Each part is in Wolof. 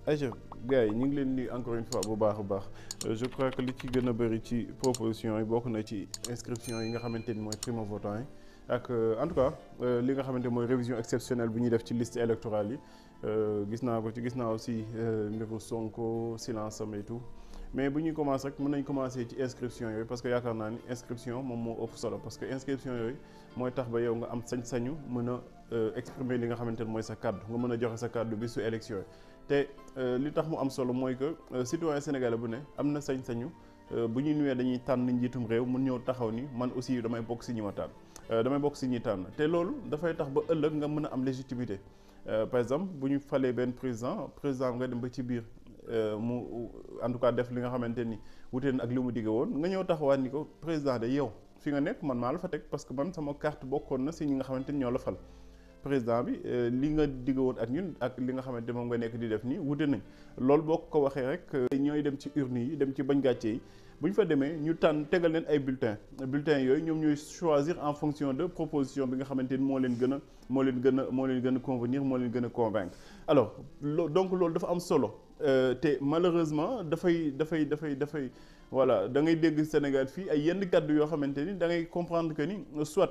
aja gars yi ñu ngi leen di encore une fois bu baax a baax je crois que li ci gën a bëri ci proposition yi bokk na ci inscription yi nga xamante ni mooy primo votant yi ak en tout cas li nga xamante mooy révision exceptionnelle bu ñuy def ci liste électorale yi gis naa ko ci gis naa aussi mbiru Sonko silence am et tout mais bu ñuy commencé rek mën nañ commencé ci inscription yooyu parce que yaakaar naa ni inscription moom moo ëpp solo parce que inscription yooyu mooy tax ba yow nga am sañ-sañu mën a exprimer li nga xamante ne mooy sa kàddu nga mën a joxe sa kàddu bi su élection yi te li tax mu am solo mooy que citoyen sénégalais bu ne am na sañ-sañu bu ñu nuwee dañuy tànn njiitum réew mun ñëw taxaw ni man aussi damay bokk si ñi ma tànn damay bokk si ñi tànn te loolu dafay tax ba ëllëg nga mën a am légitimité par exemple bu ñu falee benn président nga dem ba ci biir mu en tout cas def li nga xamante ni wute na ak li mu digge woon nga ñëw taxawaat ni ko président de yow fi nga nekk man maa la fa teg parce que man sama carte bokkoon na si ñi nga xamante ni ñoo la fal président bi li nga digg woon ak ñun ak li nga xamante moom nga nekk di def nii wute nañ loolu boo ko waxee rek ñooy dem ci urne yi dem ci bañ gàcce yi bu ñu fa demee ñu tànn tegal leen ay bulletins yooyu ñoom ñooy choisir en fonction de proposition bi nga xamante ni moo leen gën a convenir moo leen gën a convaincre alors donc loolu dafa am solo te malheureusement dafay voilà da ngay dégg Sénégal fii ay yenn kàddu yoo xamante ni da ngay comprendre que ni soit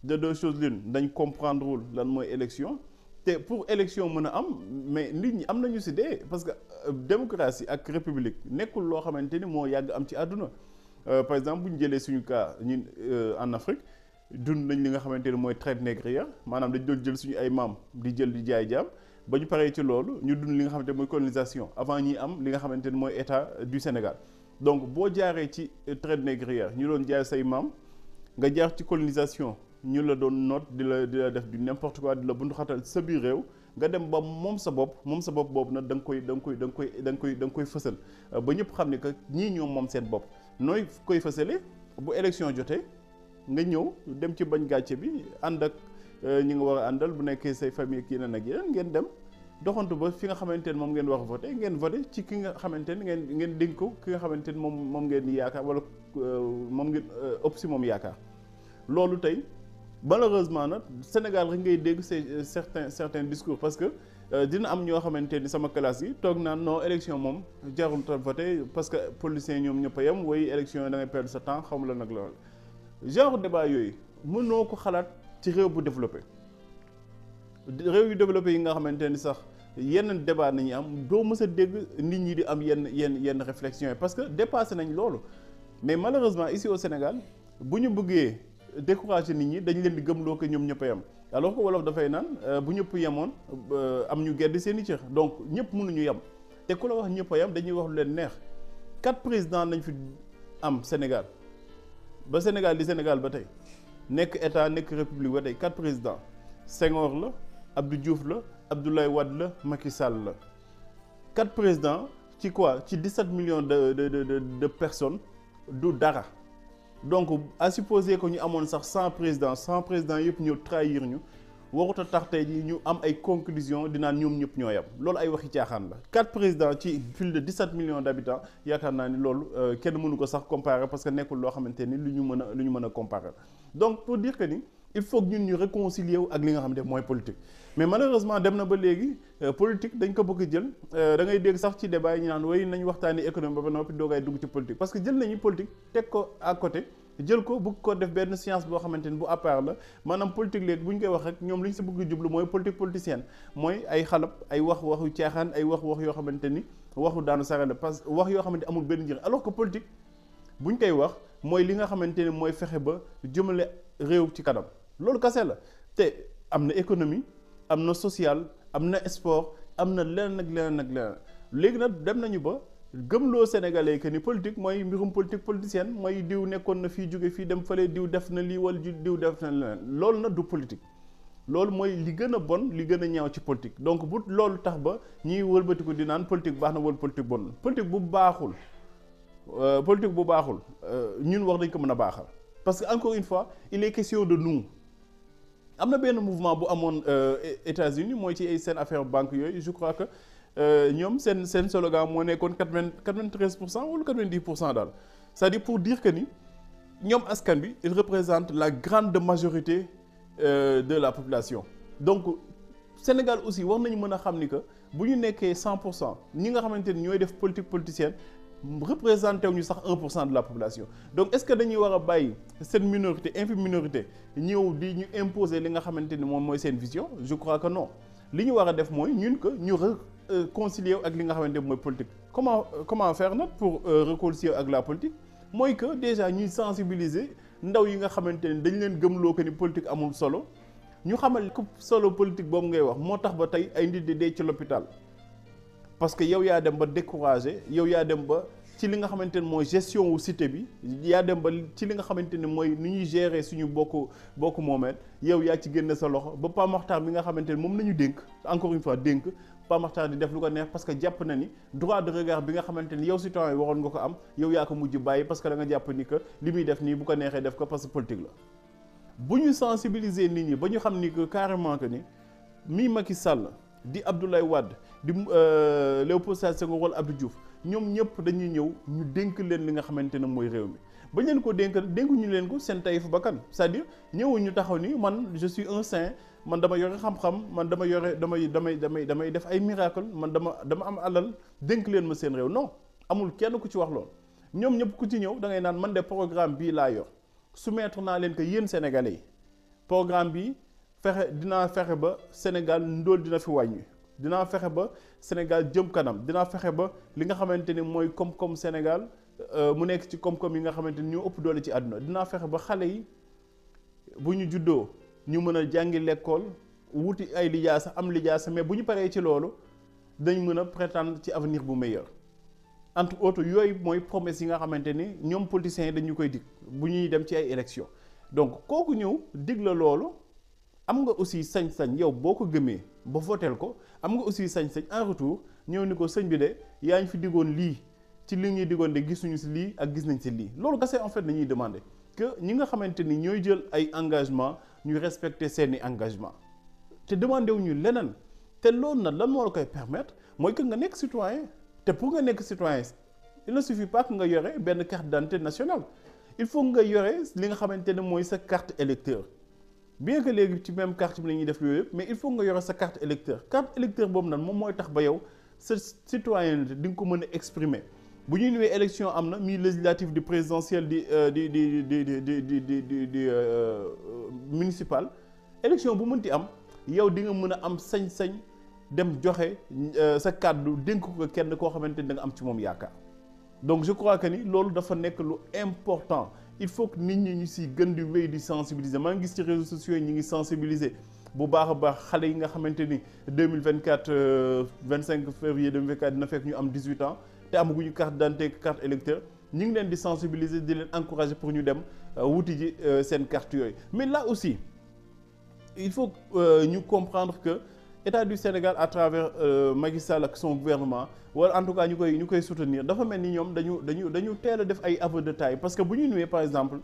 de deux choses l'une dañ comprendrewul lan mooy élection te pour élection mën a am mais nit ñi am nañu si dee parce que démocratie ak république nekkul loo xamante ni moo yàgg am ci àdduna par exemple bu ñu jëlee suñu cas ñun en Afrique dund nañ li nga xamante ni mooy traite négrière maanaam dañ doon jël suñu ay maam di jël di jaay jaam ba ñu paree ci loolu ñu dund li nga xamante ni mooy colonisation avant ñi am li nga xamante ni mooy état du Sénégal donc boo jaaree ci traite négrière ñu doon jaay say maam nga jaar ci colonisation ñu la doon noot di la def du n'importe quoi di la bundu xatal sa biir réew nga dem ba moom sa bopp boobu nag da nga koy fësal ba ñëpp xam ne que ñii ñoom moom seen bopp nooy koy fësale bu élection jotee nga ñëw dem ci bañ gàcce bi ànd ak ñi nga war a àndal bu nekkee say famille ak yeneen ak yeneen ngeen dem doxantu ba fi nga xamante ne moom ngeen wax voté ngeen voté ci ki nga xamante ne ngeen dénk ko ki nga xamante ne moom ngeen yaakaar wala moom ngeen ëpp si moom yaakaar loolu tey malheureusement nag Sénégal rek ngay dégg c'est certains discours parce que dina am ñoo xamante ni sama classe yi toog naan non élection moom jarul ta voté parce que politiciens ñoom ñëpp a yem way élection yi da ngay perdre sa temps xamu la nag loolu genre débat yooyu mënoo ko xalaat ci réew bu développé réew yu développé yi nga xamante ni sax yenn débat nañu am doo mës a dégg nit ñi di am yenn réflexion yi parce que dépassé nañ loolu mais malheureusement ici au Sénégal bu ñu bëggee décourager nit ñi dañ leen di gëmloo ko ñoom ñëpp a yem alors que wolof dafay naan bu ñëpp yemoon am ñu gedd seen i cër donc ñëpp mënuñu yem te ku la wax ñëpp a yem dañuy wax lu leen neex 4 présidents nañ fi am Sénégal ba Sénégal di Sénégal ba tey nekk état nekk république ba tey 4 présidents Senghor la Abdou Diouf la Abdoulaye Wade la Macky Sall la 4 présidents ci quoi ci 17 millions de personnes du dara. Donc à supposer que ñu amoon sax 100 présidents yëpp ñëw trahir ñu warut a tax tey jii ñu am ay conclusions dinaan ñoom ñëpp ñoo yam loolu ay waxi caaxaan la 4 présidents ci plus de 17 millions d'habitants yaakaar naa ni loolu kenn mënu ko sax comparer parce que nekkul loo xamante ni lu ñu mën a comparer donc pour dire que ni il faut que ñun ñu réconcilier wu ak li nga xamante mooy politique mais malheureusement dem na ba léegi politique dañ ko bëgg jël da ngay dégg sax ci débat yi ñu naan way nañ waxtaani économie ba noppi doogay dugg ci politique parce que jël nañu politique teg ko à côté jël ko bëgg ko def benn science boo xamante ni bu à part la maanaam politique léegi bu ñu koy wax rek ñoom li ñu si bëgg jublu mooy politique politicienne mooy ay xalab ay waxu caaxaan ay wax yoo xamante ni waxu daanu sare la parce que wax yoo xamante amul benn njëriñ alors que politique bu ñu koy wax mooy li nga xamante ni mooy fexe ba jëmale réew ci kanam loolu kase la te am na économie am na social am na sport am na leneen léegi nag dem nañu ba gëmloo sénégalais que ni politique mooy mbirum politique politicienne mooy diw nekkoon na fii jóge fii dem fële diw def na lii wala diw def na leneen loolu nag du politique loolu mooy li gën a bon li gën a ñaaw ci politique donc bu loolu tax ba ñiy wëlbatiku di naan politique baax na wala politique bon politique bu baaxul ñun wax dañ ko mën a baaxal parce que encore une fois il est question de nous am na benn mouvement bu amoon États-Unis mooy ci ay seen affaire banque yooyu je crois que ñoom seen slogan moo nekkoon 93% wala 90% daal c'est-à-dire pour dire que ni ñoom askan bi il représente la grande majorité de la population donc Sénégal aussi war nañu mën a xam ni que bu ñu nekkee 100% ñi nga xamante ni ñooy def politique politicienne représenté wu ñu sax 1% de la population donc est-ce que dañuy war a bàyyi cette minorité infime minorité ñëw di ñu imposer li nga xamante ni moom mooy seen vision je crois que non li ñu war a def mooy ñun que ñu réconcilier ak li nga xamante ni mooy politique comment faire nag pour réconcilier ak la politique mooy que déjà ñuy sensibiliser ndaw yi nga xamante ni dañ leen gëmloo que ni politique amul solo ñu xamal ko solo politique boobu ngay wax moo tax ba tey ay nit di dee ci l'hôpital parce que yow yaa dem ba découragé yow yaa dem ba ci li nga xamante ne mooy gestion wu cité bi yaa dem ba ci li nga xamante ne mooy ni ñuy gérer suñu bokk moomeel yow yaa ci génne sa loxo ba Pape Makhtar bi nga xamante ne moom nañu dénk encore une fois dénk Pape Makhtar di def lu ko neex parce que jàpp na ni droit de regard bi nga xamante ni yow citoyen yi waroon nga ko am yow yaa ko mujj bàyyi parce que da nga jàpp ni que li muy def nii bu ko neexee def ko parce que politique la bu ñu sensibiliser nit ñi ba ñu xam ni que carrément que ni mii Macky Sall di Abdoulaye Wade di Léopold Sédar Senghor wala Abdou Diouf ñoom ñëpp dañuy ñëw ñu dénk leen li nga xamante ne mooy réew mi bañ leen ko dénkuñu leen ko seen tayif bakkan c'est-à-dire ñëwuñu taxaw ni man je suis un saint man dama yore xam-xam man dama yore damay def ay miracle man dama am alal dénk leen ma seen réew non amul kenn ku ci wax lool ñoom ñëpp ku ci ñëw da ngay naan man de programme bii laa yor soumettre naa leen que yéen sénégalais yi programme bi dinaa fexe ba Sénégal ndóol dina fi wàññi dinaa fexe ba Sénégal jëm kanam dinaa fexe ba li nga xamante ni mooy koom-koom Sénégal mu nekk ci koom-koom yi nga xamante ni ñoo ëpp doole ci àdduna dinaa fexe ba xale yi bu ñu juddoo ñu mën a jàngi l'école wuti ay lijaasa am lijaasa mais bu ñu paree ci loolu dañ mën a prétendre ci avenir bu meilleur entre autres yooyu mooy promesse yi nga xamante ni ñoom politiciens yi dañu koy dig bu ñuy dem ci ay élections donc kooku ñëw dig la loolu am nga aussi sañ-sañ yow boo ko gëmee ba votel ko am nga aussi sañ-sañ en retour ñëw ni ko sëñ bi de yaa ñu fi digoon lii ci li ñuy digoon de gisuñu si lii ak gis nañ si lii loolu kese en fait dañuy demander que ñi nga xamante ni ñooy jël ay engagement ñu respecter seeni engagement te demandé wuñu leneen te loolu nag lan moo la koy permettre mooy que nga nekk citoyen te pour nga nekk citoyen il ne suffit pas que nga yore benn carte d'identité nationale il faut nga yore li nga xamante ne mooy sa carte électeur bien que léegi ci même carte bi la ñuy def yooyu yëpp mais il faut nga yore sa carte électeur boobu nag moom mooy tax ba yow sa citoyenneté di nga ko mën a exprimer bu ñuy ñëwee élection am na mi législative di présidentielle di municipal élection bu mënti am yow di nga mën a am sañ-sañ dem joxe sa kàddu dénk ko kenn koo xamante ni da nga am ci moom yaakaar donc je crois que ni loolu dafa nekk lu important il faut que nit ñi ñu si gën di wéy di sensibiliser maa ngi gis ci réseaux sociaux yi ñu ngi sensibiliser bu baax a baax xale yi nga xamante ni 2024 25 février 2024 dina fekk ñu am 18 ans te amaguñu carte d'identité carte électeur ñu ngi leen di sensibiliser di leen encourager pour ñu dem wuti ji seen carte yooyu mais là aussi il faut ñu comprendre que État du Sénégal à travers Macky Sall ak son gouvernement wala en tout cas ñu koy soutenir dafa mel ni ñoom dañu teel a def ay aveu de taille parce que bu ñu ñëwee par exemple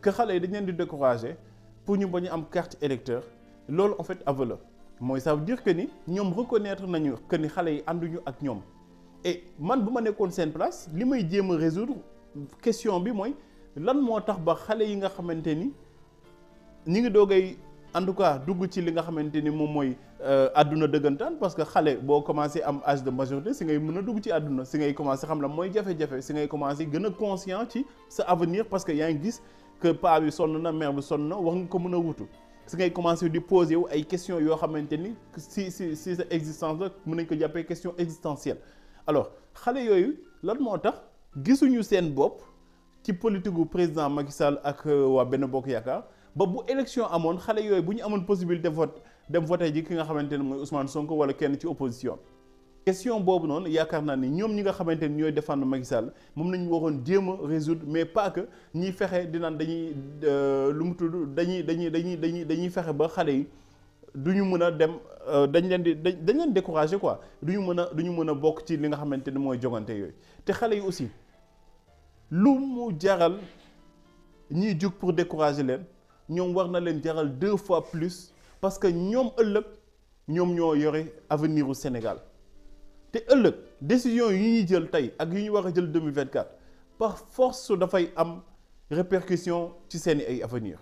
que xale yi dañ leen di décourager pour ñu bañ a am carte électeur loolu en fait aveu la mooy ça veut dire que ni ñoom reconnaître nañu que ni xale yi ànduñu ak ñoom et man bu ma nekkoon seen place li may jéem a résoudre question bi mooy lan moo tax ba xale yi nga xamante ni ñi ngi doogay en tout cas dugg ci li nga xamante ni moom mooy àdduna dëggantaan parce que xale boo commencé am âge de majorité si ngay mën a dugg ci àdduna si ngay commencé xam la mooy jafe-jafe si ngay commencé gën a conscient ci sa avenir parce que yaa ngi gis que paa bi sonn na mère bi sonn na wax nga ko mën a wutu si ngay commencé di poser wu ay questions yoo xamante ni si sa existence la mën nañ ko jàppee question existentielle alors xale yooyu lan moo tax gisuñu seen bopp ci politique gu président Macky Sall ak waa Benno Bokk Yaakaar ba bu élection amoon xale yooyu bu ñu amoon possibilité vote dem voté ji ki nga xamante ne mooy Ousmane Sonko wala kenn ci opposition question boobu noonu yaakaar naa ni ñoom ñi nga xamante ni ñooy défendre Macky Sall moom nañu waroon jéem a résoudre mais pas que ñiy fexe di naan dañuy lu mu tudd dañuy fexe ba xale yi du ñu mën a dem dañ leen décourager quoi du ñu mën a bokk ci li nga xamante ni mooy jogante yooyu te xale yi aussi lu mu jaral ñiy jug pour décourager leen ñoom war na leen jaral 2 fois plus parce que ñoom ëllëg ñoom ñoo yore avenir u Sénégal te ëllëg décision yi ñuy jël tey ak yi ñu war a jël 2024 par force dafay am répercussion ci seeni ay avenir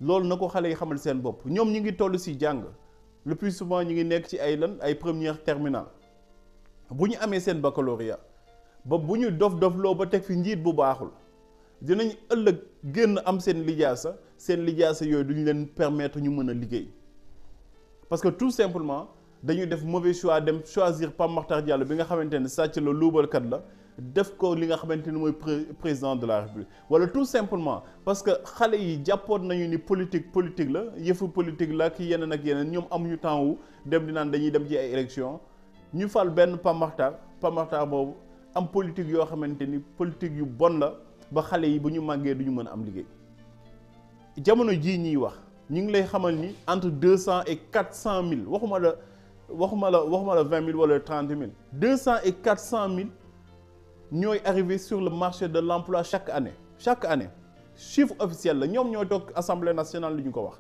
loolu na ko xale yi xamal seen bopp. ñoom ñi ngi toll si jàng le plus souvent ñi ngi nekk ci ay première terminale bu ñu amee seen baccalauréat ba bu ñu dof-dofloo ba teg fi njiit bu baaxul dinañ ëllëg génn am seen lijaasa yooyu duñu leen permettre ñu mën a liggéey parce que tout simplement dañuy def mauvais choix dem choisir Pape Makhtar Diallo bi nga xamante ne sàcc la luubalkat la def ko li nga xamante ni mooy président de la République wala tout simplement parce que xale yi jàppoon nañu ni politique la yëfu politique la ki yeneen ak yeneen ñoom amuñu temps wu dem di naan dañuy dem ci ay élection ñu fal benn Pape Makhtar boobu am politique yoo xamante ni politique yu bon la ba xale yi bu ñu màggee du ñu mën a am liggéey jamono jii ñuy wax ñu ngi lay xamal ni entre 200 et 400 000 waxuma la 20 000 wala 30 000 200 et 400 000 ñooy arrivé sur le marché de l'emploi chaque année chiffre officiel la ñoom ñooy toog assemblée nationale li ñu ko wax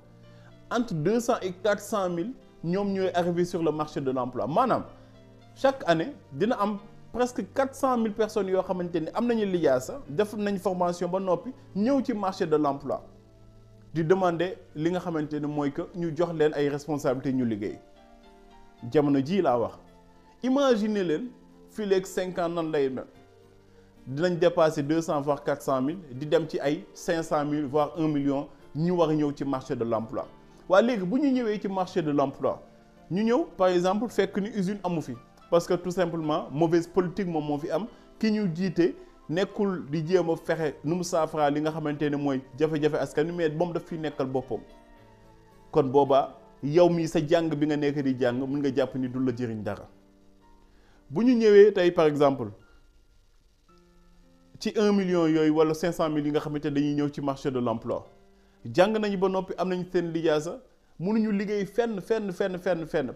entre 200 et 400 000 ñoom ñooy arrivé sur le marché de l'emploi maanaam chaque année dina am presque 400 000 personnes yoo xamante ni am nañu lijaasa def nañ formation ba noppi ñëw ci marché de l'emploi di demander li nga xamante ni mooy que ñu jox leen ay responsabilités ñu liggéey jamono jii laa wax imaginer leen fii léegi 5 ans nan lay mel dinañ dépasser 200 voire 400 000 di dem ci ay 500 000 voire 1 million ñu war a ñëw ci marché de l'emploi waaye léegi bu ñu ñëwee ci marché de l'emploi ñu ñëw par exemple fekk ni usine amu fi parce que tout simplement mauvaise politique moom moo fi am ki ñu jiite nekkul di jéem a fexe nu mu saafara li nga xamante ne mooy jafe-jafe askan wi mais moom daf fi nekkal boppam kon boobaa yow mii sa jàng bi nga nekk di jàng mën nga jàpp ni du la jëriñ dara bu ñu ñëwee tey par exemple ci 1 million yooyu wala 500 000 yi nga xamante dañuy ñëw ci marché de l'emploi jàng nañu ba noppi am nañu seen lijaasa mënuñu liggéey fenn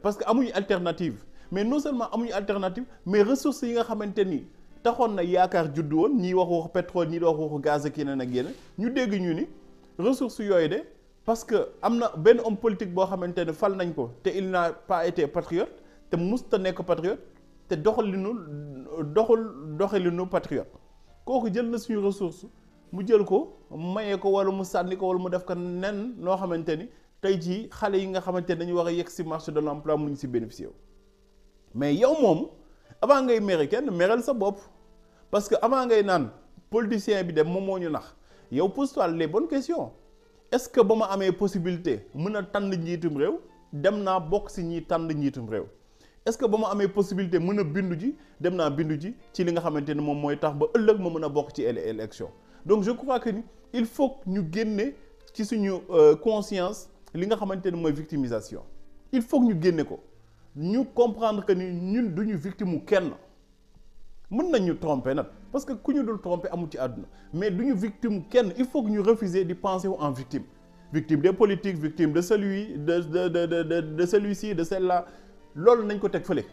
parce que amuñu alternative mais non seulement amuñu alternative mais ressources yi nga xamante ni taxoon na yaakaar juddu woon ñii wax pétrole ñii wax gaz ak yeneen ak yeneen ñu dégg ñu ni ressources yooyu de parce que am na benn homme politique boo xamante ne fal nañ ko te il n'a pas été patriote te musta nekk patriote te doxalinu patriote kooku jël na suñu ressource mu jël ko mayee ko wala mu sànni ko wala mu def ko nen noo xamante ni tey jii xale yi nga xamante ne dañu war a yegg ci marché de l'emploi mu ngi ci bénéficier mais yow moom avant ngay mere kenn merel sa bopp parce que avant ngay naan politicien bi dem moom moo ñu nax yow pose-toi les bonnes questions est-ce que ba ma amee possibilité mën a tànn njiitum réew dem naa bokk ci ñi tànn njiitum réew est-ce que ba ma amee possibilité mën a bindu ji dem naa bindu ji ci li nga xamante ne moom mooy tax ba ëllëg ma mën a bokk ci élection donc je crois que ni il faut ñu génne ci suñu conscience li nga xamante ne mooy victimisation il faut ñu génne ko ñu comprendre que ni ñun duñu victime mu kenn mën nañ ñu tromper nag parce que ku ñu dul tromper amul ci àdduna mais duñu victime kenn il faut que ñu refuser di penser en victime des politiques victime de celui-ci de celle-là loolu nañ ko teg fële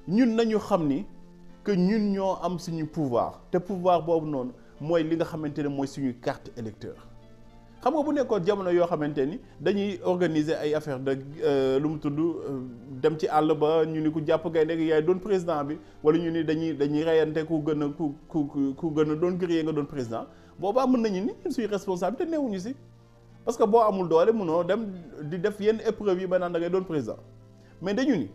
ñun nañu xam ni que ñun ñoo am suñu pouvoir te pouvoir boobu noonu mooy li nga xamante ne mooy suñuy carte électeur xam nga bu nekkoon jamono yoo xamante ni dañuy organiser ay affaire de lu mu tudd dem ci àll ba ñu ni ku jàpp gaynde gi yaay doon président bi wala ñu ni dañuy reyante ku gën a ku gën a doon grillé nga doon président boobaa mën nañu ni suñu responsabilité neewuñu si parce que boo amul doole mënoo dem di def yenn épreuve yi ba naan da ngay doon président mais dañu ni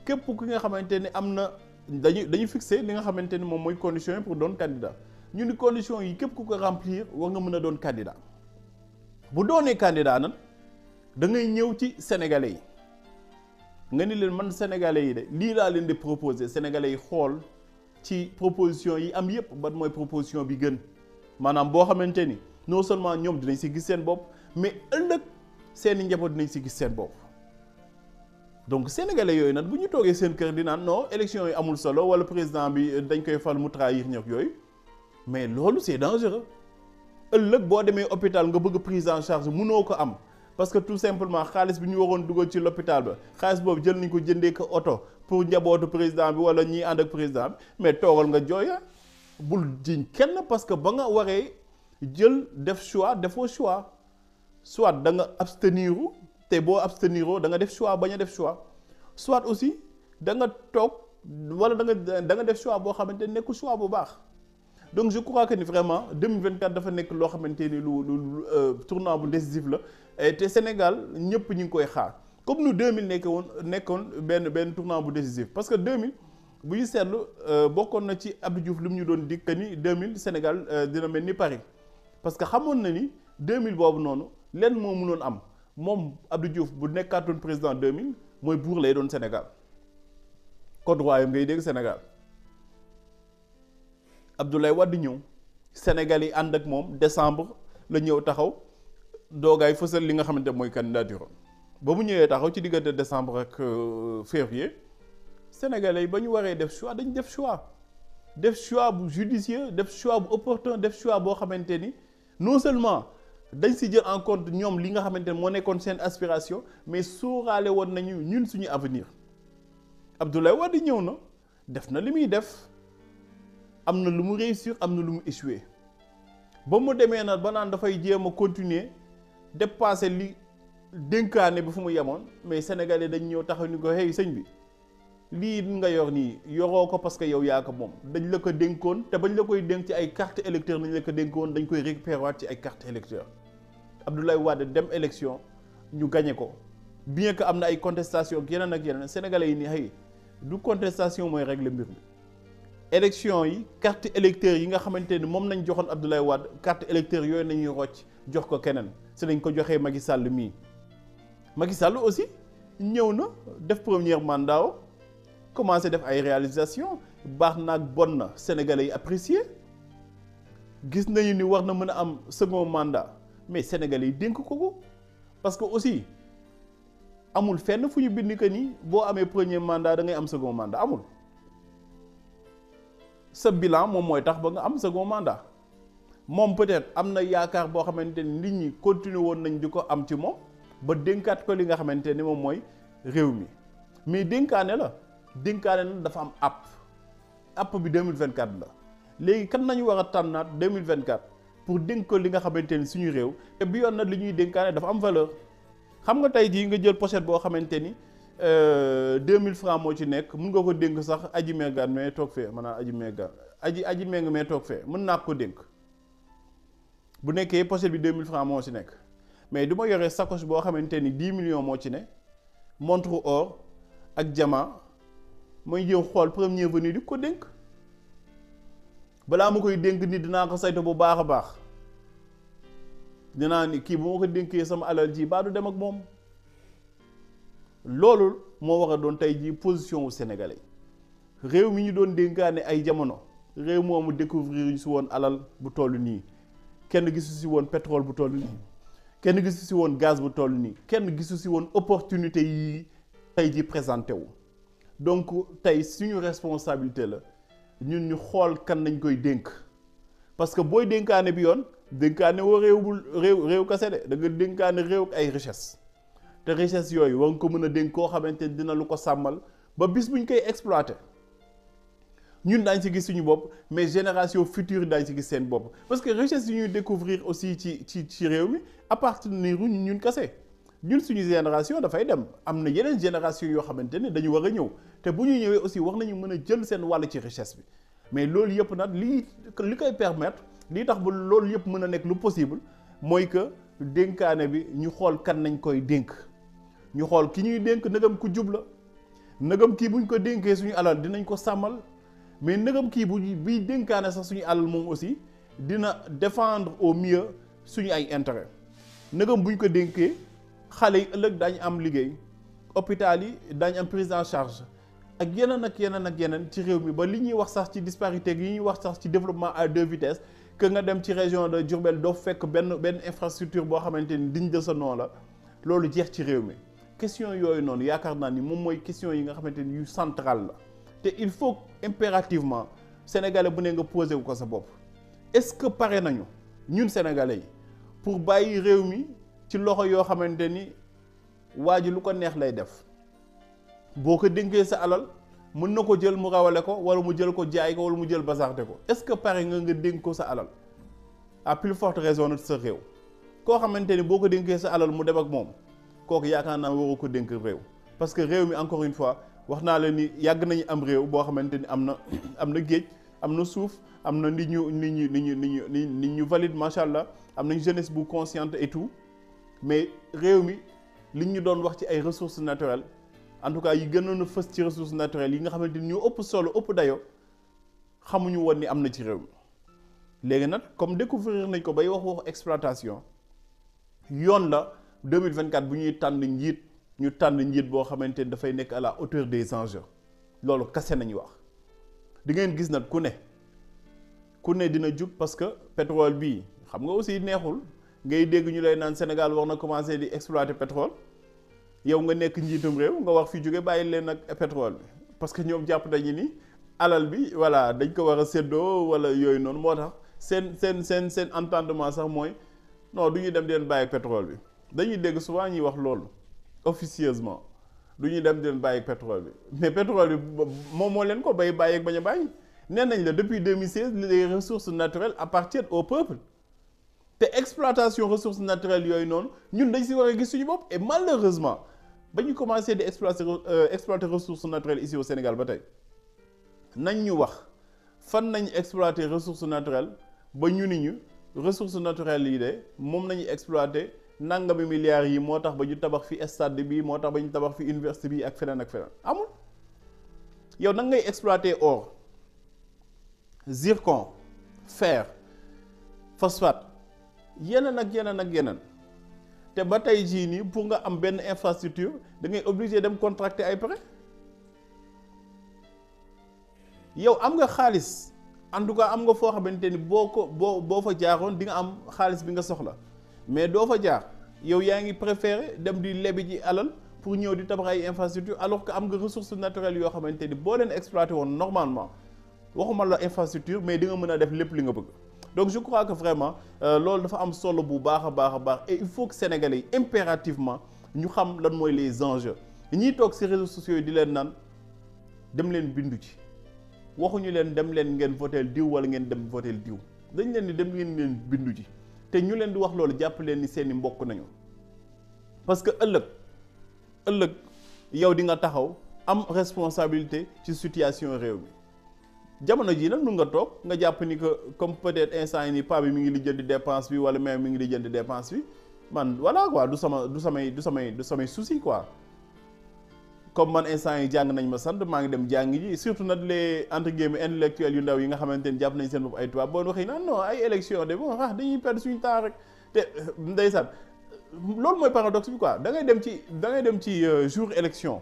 képp ku nga xamante ni am na dañu fixé li nga xamante ni moom mooy condition yi pour doon candidat ñu ni condition yi képp ku ko remplir war nga mën a doon candidat bu doonee candidat nag da ngay ñëw ci sénégalais yi nga ni leen man sénégalais yi de lii laa leen di proposer sénégalais yi xool ci proposition yi am yépp ban mooy proposition bi gën maanaam boo xamante ni non seulement ñoom dinañ ci gis seen bopp mais ëllëg seeni njaboot dinañ ci gis seen bopp donc sénégalais yooyu nag bu ñu toogee seen kër di naan non élection yi amul solo wala président bi dañ koy fal mu trahir ñoom yooyu mais loolu c'est dangereux ëllëg boo demee hôpital nga bëgg prise en charge mënoo ko am parce que tout simplement xaalis bi ñu waroon dugal ci l'hôpital ba xaalis boobu jël nañ ko jëndee ko oto pour njabootu président bi wala ñii ànd ak président bi mais toogal nga jooya bul jiñ kenn parce que ba nga waree jël def choix defoo choix soit da nga absteniru te boo absteniroo da nga def choix bañ a def choix soit aussi da nga toog wala da nga def choix boo xamante ne nekkul choix bu baax donc je crois que ni vraiment 2024 dafa nekk loo xamante ni lu tournant bu décisif la te Sénégal ñëpp ñu ngi koy xaar comme nous 2000 nekkoon benn tournant bu décisif parce que 2000 bu ñu seetlu bokkoon na ci Abdou Diouf li mu ñu doon dig que ni 2000 Sénégal dina mel ni Paris parce que xamoon na ni 2000 boobu noonu lenn moo mënoon am moom Abdou Diouf bu nekkaatoon président 2000 mooy buur lay doon Sénégal code royaume ngay dégg Sénégal Abdoulaye Wade ñëw Sénégal yi ànd ak moom décembre la ñëw taxaw doogaay fësal li nga xamante mooy candidature ba mu ñëwee taxaw ci diggante décembre ak février Sénégalais yi ba ñu waree def choix dañ def choix bu judicieux def choix bu opportun def choix boo xamante ni non seulement dañ si jël en compte ñoom li nga xamante ne moo nekkoon seen aspiration mais sóoraale woon nañu ñun suñu avenir Abdoulaye Wade ñëw na def na li muy def am na lu mu réussir am na lu mu échoué ba mu demee na ba naan dafay jéem a continuer dépasser li dénkaane bi fu mu yemoon mais sénégalais dañ ñëw taxaw ni ko hey sëñ bi lii nga yor nii yoroo ko parce que yow yaa ko moom dañ la ko dénkoon te bañ la koy dénk ci ay carte électeur nañ la ko dénkoon dañ koy récupérer waat ci ay carte électeur Abdoulaye Wade dem élection ñu gagné ko bien que am na ay contestation ak yeneen sénégalais yi nii hey du contestation mooy régler mbir mi élection yi carte électeur yi nga xamante ni moom nañ joxoon Abdoulaye Wade carte électeur yooyu nañuy rocc jox ko keneen si nañ ko joxee Macky Sall mii Macky Sall aussi ñëw na def premier mandat commencé def ay réalisation baax na ak bon na sénégalais yi apprécié gis nañu ni war na mën a am second mandat mais sénégalais yi dénk ko parce que aussi amul fenn fu ñu bind que ni boo amee premier mandat da ngay am second mandat amul sa bilan moom mooy tax ba nga am second mandat moom peut-être am na yaakaar boo xamante ni nit ñi continuer woon nañ di ko am ci moom ba dénkaat ko li nga xamante ni moom mooy réew mi mais dénkaane na dafa am app bi 2024 la léegi kan nañu war a tànnaat 2024 pour dénk ko li nga xamante ni suñu réew te bi yoon na li ñuy dénkaane dafa am valeur xam nga tey jii nga jël pochette boo xamante ni 2000 francs moo ci nekk mën nga ko dénk sax aji meegaan mais toog fee maanaam aji meng mais toog fee mën naa ko dénk bu nekkee pochette bi 2000 francs moo ci nekk mais du ma yoree sacoche boo xamante ni 10 millions moo ci ne montre or ak diamant mooy jëm xool premier venu di ko dénk balaa ma koy dénk ni dinaa ko saytu bu baax a baax dinaa ni kii bu ma ko dénkee sama alal ji baa du dem ak moom loolu moo war a doon tey jii position wu sénégalais réew mi ñu doon dénkaane ay jamono réew moomu découvrir ñu si woon alal bu toll nii kenn gisu si woon pétrole bu toll nii kenn gisu si woon gaz bu toll nii kenn gisu si woon opportunité yi tey jii présenté wu donc tey suñu responsabilité la ñun ñu xool kan nañ koy dénk parce que booy dénkaane bi yoon dénkaane woo réew kase de da nga dénkaane réew ak ay richesse te richesse yooyu war nga ko mën a dénk koo xamante ni dina lu ko sàmmal ba bis buñ koy exploité ñun daañ ci gis suñu bopp mais génération future daañ ci gis seen bopp parce que richesse yi ñuy découvrir aussi ci réew mi appartenir ñun kase ñun suñu génération dafay dem am na yeneen génération yoo xamante ne dañu war a ñëw te bu ñu ñëwee aussi war nañu mën a jël seen wàll ci richesse bi mais loolu yëpp nag li koy permettre lii tax ba loolu yëpp mën a nekk lu possible mooy que dénkaane bi ñu xool kan nañ koy dénk ñu xool ki ñuy dénk nëgam ku jub la nëgam kii buñ ko dénkee suñu alal dinañ ko sàmmal mais nëgam kii biy dénkaane sax suñu alal moom aussi dina défendre au mieux suñu ay intérêt nëgam buñ ko dénkee xale yi ëllëg daañu am liggéey hôpital yi daañu am prise en charge ak yeneen ci réew mi ba li ñuy wax sax ci disparité yi ñuy wax sax ci développement à 2 vitesses que nga dem ci région de Diourbel doo fekk benn infrastructure boo xamante ni digne de ce nom la loolu jeex ci réew mi question yooyu noonu yaakaar naa ni moom mooy question yi nga xamante ni yu central la te il faut impérativement sénégalais bu ne nga posé wu ko sa bopp est-ce que pare nañu ñun sénégalais yi pour bàyyi réew mi ci loxo yoo xamante ni waa ji lu ko neex lay def boo ko dénkee sa alal mën na ko jël mu rawale ko wala mu jël ko jaay ko wala mu jël bazarde ko est-ce que pare nga dénk ko sa alal à plus forte raison nag sa réew koo xamante ni boo ko dénkee sa alal mu dem ak moom kooku yaakaar naa waroo ko dénk réew parce que réew mi encore une fois wax naa leen ni yàgg nañu am réew boo xamante ni am na géej am na suuf am na nit ñu valide macha allah am nañ jeunesse bu consciente et tout mais réew mi li ñu doon wax ci ay ressources naturelles en tout cas yi gënoon a fës ci ressources naturelles yi nga xamante ni ñoo ëpp solo ëpp dayo xamuñu woon ni am na ci réew mi léegi nag comme découvrir nañ ko bay wax exploitation yoon la 2024 bu ñuy tànn njiit ñu tànn njiit boo xamante ni dafay nekk à la hauteur des enjeux loolu kase nañu wax di ngeen gis nag ku ne dina jug parce que pétrole bii xam nga aussi neexul ngay dégg ñu lay naan Sénégal war na commencer di exploiter pétrole yow nga nekk njiitum réew nga wax fi jóge bàyyi leen nag pétrole bi parce que ñoom jàpp nañu ni alal bi voilà dañ ko war a séddoo wala yooyu noonu moo tax seen entendement sax mooy non du ñuy dem di leen bàyyi pétrole bi dañuy dégg souvent ñuy wax loolu officieusement du ñuy dem di leen bàyyi pétrole bi mais pétrole bi moom moo leen ko bàyyi ak bañ a bàyyi nee nañ la depuis 2016 les ressources naturelles appartiennent au peuple te exploitation ressources naturelles yooyu noonu ñun dañ si war a gis suñu bopp et malheureusement ba ñu commencé di exploiter ressources naturelles ici au Sénégal ba tey nañ ñu wax fan nañ exploiter ressources naturelles ba ñu ni ñu ressources naturelles yi de moom nañu exploiter nangami milliards yi moo tax ba ñu tabax fi stade bi moo tax ba ñu tabax fi université bi ak feneen amul yow nag ngay exploiter or zircon fer phosphate yeneen ak yeneen te ba tey jii nii pour nga am benn infrastructure da ngay obligé dem contracter ay prêt yow am nga xaalis en tout cas am nga foo xamante ni boo fa jaaroon di nga am xaalis bi nga soxla mais doo fa jaar yow yaa ngi préféré dem di lebi ji alal pour ñëw di tabax ay infrastructure alors que am nga ressources naturelles yoo xamante ni boo leen exploité woon normalement waxuma la infrastructure mais di nga mën a def lépp li nga bëgg donc je crois que vraiment loolu dafa am solo bu baax a baax et il faut que Sénégalais yi impérativement ñu xam lan mooy les enjeux ñiy toog ci réseaux sociaux yi di leen naan dem leen bindu ci waxuñu leen dem leen ngeen voteel diw wala ngeen dem voteel diw dañ leen ni dem ngeen bindu ci te ñu leen di wax loolu jàpp leen ni seeni mbokk nañu parce que ëllëg yow di nga taxaw am responsabilité ci situation réew mi jamono jii nag mun nga toog nga jàpp ni que comme peut-être instant yi nii pa bi mi ngi lijjanti dépense bi wala même mi ngi lijjanti dépense bi man voilà quoi du samay souci quoi comme man instant yi jàng nañ ma sant maa ngi dem jàng ji surtout nag les entre guillemets intellectuels yu ndaw yi nga xamante ni jàpp nañ seen bopp ay tubaab boo waxee naan non ay élection de bon dañuy perdre suñu temps rek te ndeysaan loolu mooy paradoxe bi quoi da ngay dem ci jour élection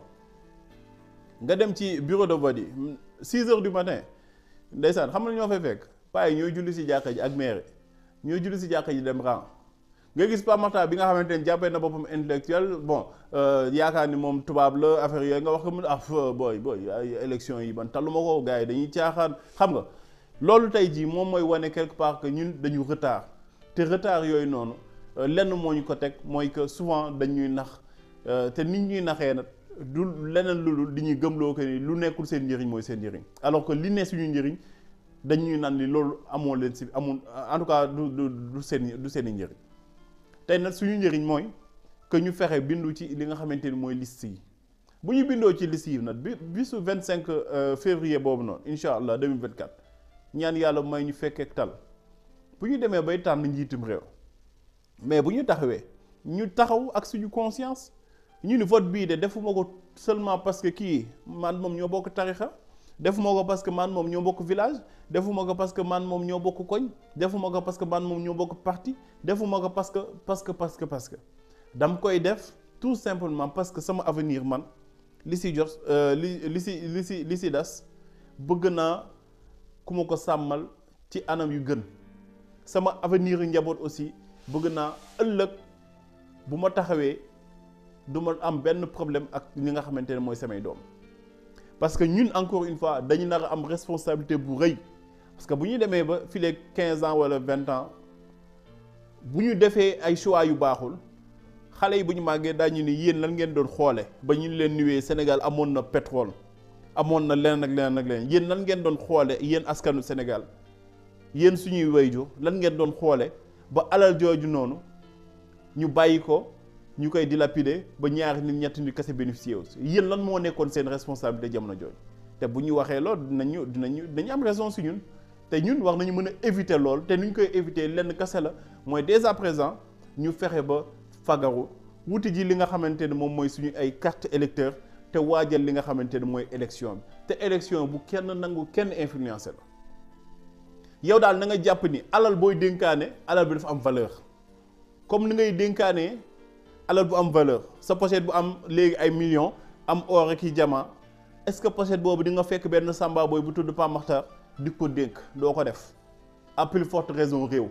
nga dem ci bureau de vote yi 6 heures du matin ndeysaan xam na ñoo fay fekk paa yi ñooy julli si jàkka ji ak maire ñooy julli si jàkka ji dem rang nga gis Pape Makhtar bi nga xamante ne jàppee na boppam intellectuel bon yaakaar ni moom tubaab la affaire yooyu nga wax ko mu booy ay élection yi man taluma ko gars yi dañuy caaxaan xam nga loolu tey jii moom mooy wane quelque part que ñun dañu retard te retard yooyu noonu lenn moo ñu ko teg mooy que souvent dañuy nax te nit ñuy naxee nag du leneen lu di ñuy gëmloo que ni lu nekkul seen njëriñ mooy seen njëriñ alors que li ne suñu njëriñ dañuy naan ni loolu amoo leen si amul en tout cas du seen i njëriñ tey nag suñu njëriñ mooy que ñu fexe bindu ci li nga xamante ni mooy liste yi bu ñu bindoo ci liste yi nag bisu 25 février boobu noonu incha allah 2024 ñaan yàlla may ñu fekkee tal bu ñu demee bay tànn njiitum réew mais bu ñu taxawee ñu taxaw ak suñu conscience ñu ni vote bii de defuma ko seulement parce que kii man moom ñoo bokk tarixa defuma ko parce que man moom ñoo bokk village defuma ko parce que man moom ñoo bokk koñ defuma ko parce que man moom ñoo bokk parti defuma ko parce que dama koy def tout simplement parce que sama avenir man li si jot li si des bëgg naa ku ma ko sàmmal ci anam yu gën sama avenir njaboot aussi bëgg naa ëllëg bu ma taxawee du ma am benn problème ak ñi nga xamante ne mooy samay doom parce que ñun encore une fois dañu nar a am responsabilité bu rëy parce que bu ñu demee ba fileeg 15 ans wala 20 ans bu ñu defee ay choix yu baaxul xale yi bu ñu màggee daañu ni yéen lan ngeen doon xoole ba ñu leen nuwee Sénégal amoon na pétrole amoon na leneen ak leneen yéen lan ngeen doon xoole yéen askanu Sénégal yéen suñuy wayjur lan ngeen doon xoole ba alal jooju noonu ñu bàyyi ko ñu koy dilapider ba ñaari nit ñetti nit kese bénéficié aussi yéen lan moo nekkoon seen responsabilité jamono jooju te bu ñu waxee loolu dinañu am raison si ñun te ñun war nañu mën a éviter lool te nu ñu koy éviter lenn kese la mooy dès à présent ñu fexe ba fagaru wuti ji li nga xamante ne moom mooy suñu ay carte électeur te waajal li nga xamante ne mooy élection bi te élection bu kenn nangu kenn influencé la yow daal na nga jàpp ni alal booy dénkaane alal bi dafa am valeur comme ni ngay dénkaanee alal bu am valeur sa pochette bu am léegi ay millions am or ak i diamant est-ce que pochette boobu di nga fekk benn samba boy bu tudd Pape Makhtar di ko dénk doo ko def à plus forte raison réew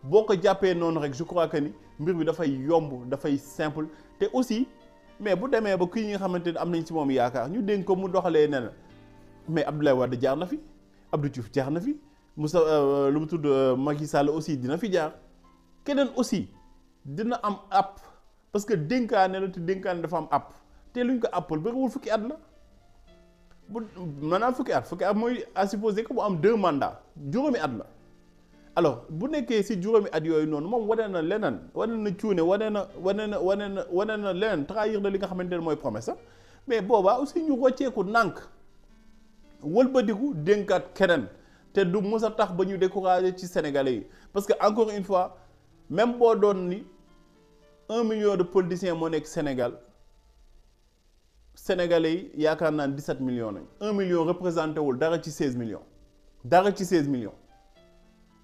boo ko jàppee noonu rek je crois que ni mbir bi dafay yomb dafay simple te aussi mais bu demee ba kii nga xamante ne am nañ ci moom yaakaar ñu dénk ko mu doxalee ne la mais Abdoulaye Wade jaar na fi Abdou Diouf jaar na fi Moussa lu mu tudd Macky Sall aussi dina fi jaar keneen aussi dina am app parce que dénkaane la te dénkaane dafa am app te luñ ko appal bëriwul fukki at la bu maanaam fukki at mooy à supposer que bu am 2 mandats juróomi at la alors bu nekkee si juróomi at yooyu noonu moom wane na leneen wane na cuune wane na leneen trahir na li nga xamante ne mooy promesse am mais boobaa aussi ñu rocceeku nànk wëlbatiku dénkaat keneen te du mës a tax ba ñu décourager ci sénégalais yi parce que encore une fois même boo doon ni 1 million de politiciens moo nekk Sénégal sénégalais yi yaakaar naa 17 millions nañ 1 million représenté wul dara ci 16 millions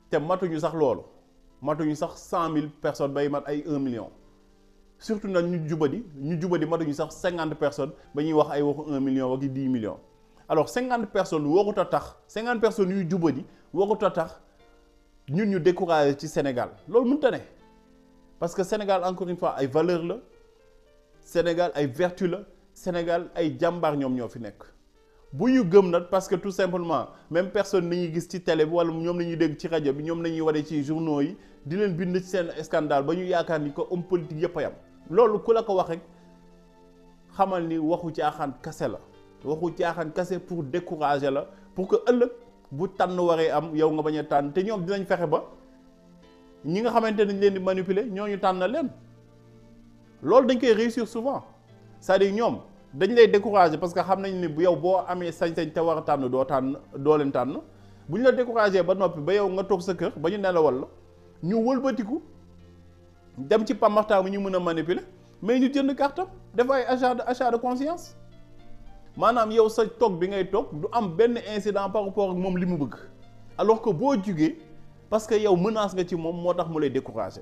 te matuñu sax loolu matuñu sax 100 000 personnes bay mat ay 1 million surtout nag ñu jubadi matuñu sax 50 personnes ba ñuy wax ay waxu 1 million waki 10 millions alors 50 personnes warut a tax 50 personnes yuy jubadi warut a tax ñun ñu décourager ci Sénégal loolu mënut a ne parce que Sénégal encore une fois ay valeur la Sénégal ay vertu la Sénégal ay jàmbaar ñoom ñoo fi nekk bu ñu gëm nag parce que tout simplement même personne nañuy gis ci télé bi wala ñoom nañuy dégg ci rajo bi ñoom nañuy waree ci journaux yi di leen bind ci seen scandale ba ñu yaakaar ni ko homme politique yëpp a yam loolu ku la ko wax rek xamal ni waxu caaxaan kase la waxu caaxaan kase pour décourager la pour que ëllëg bu tànn waree am yow nga bañ a tànn te ñoom dinañ fexe ba ñi nga xamante nañ leen di manipuler ñooñu tànn leen loolu dañ koy réussir souvent c'est-à-dire ñoom dañ lay décourager parce que xam nañ ni bu yow boo amee sañ-sañ te war a tànn doo leen tànn bu ñu la décourager ba noppi ba yow nga toog sa kër ba ñu nelawal la ñu wëlbatiku dem ci Pape Makhtar mi ñu mën a manipuler mais ñu jënd kartam def ay achat de conscience maanaam yow sa toog bi ngay toog du am benn incident par rapport ak moom li mu bëgg alors que boo jugee parce que yow menace nga ci moom moo tax mu lay décourager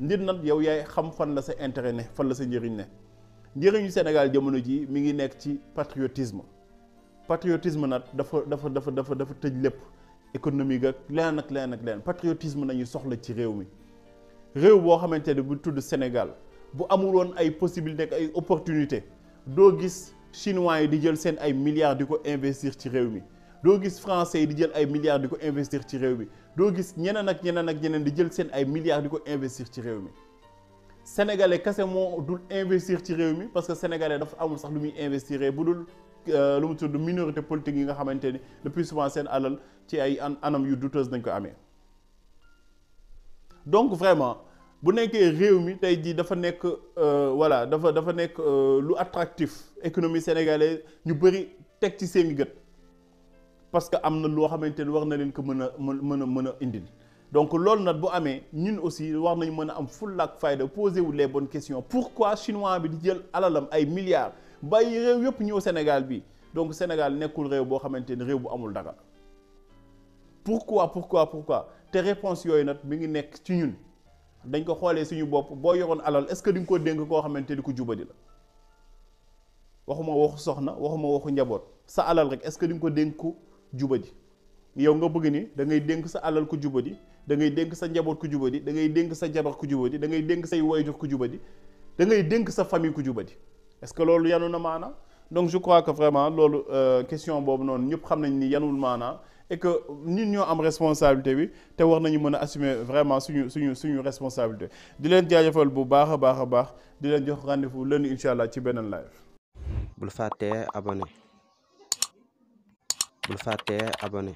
nit nag yow yaay xam fan la sa intérêt ne fan la sa njëriñ ne njëriñu Sénégal jamono ji mi ngi nekk ci patriotisme nag dafa tëj lépp économique ak leneen patriotisme nañu soxla ci réew mi réew boo xamante ne bu tudd Sénégal bu amul woon ay possibilité ak ay opportunité doo gis chinois yi di jël seen ay milliards di ko investir ci réew mi doo gis français yi di jël ay milliards di ko investir ci réew mi doo gis ñeneen di jël seen ay milliards di ko investir ci réew mi sénégalais kese moo dul investir ci réew mi parce que sénégalais dafa amul sax lu muy investir bu dul lu mu tudd minorité politique yi nga xamante ni le plus souvent seen alal ci ay anam yu douteuse nañ ko amee donc vraiment bu nekkee réew mi tey jii dafa nekk dafa nekk lu attractif économie sénégalaise ñu bëri teg ci seeni gët parce que am na loo xamante ni war na leen ko mën a indil donc loolu nag bu amee ñun aussi war nañu mën a am fulla ak fayda poser wu les bonnes questions pourquoi chinois bi di jël alalam ay milliards bàyyi réew yëpp ñëw Sénégal bi donc Sénégal nekkul réew boo xamante ni réew bu amul dara pourquoi te réponse yooyu nag mi ngi nekk ci ñun dañ ko xoolee suñu bopp boo yoroon alal est-ce que di nga ko dénk koo xamante ni ku jubadi la waxuma waxu soxna waxuma waxu njaboot sa alal rek est-ce que di nga ko dénk ku jubadi yow nga bëgg ni da ngay dénk sa alal ku jubadi da ngay dénk sa njaboot ku jubadi da ngay dénk sa jabar ku jubadi da ngay dénk say waajur ku jubadi da ngay dénk sa famille ku jubadi est-ce que loolu yanu na maana donc je crois que vraiment loolu question boobu noonu ñëpp xam nañ ni yanul maana et que ñun ñoo am responsabilité bi te war nañu mën a assumer vraiment suñu responsabilité di leen jaajëfal bu baax a baax di leen jox rendez-vous lundi incha allah ci beneen live. bul fàttee abonné bul fàttee abonné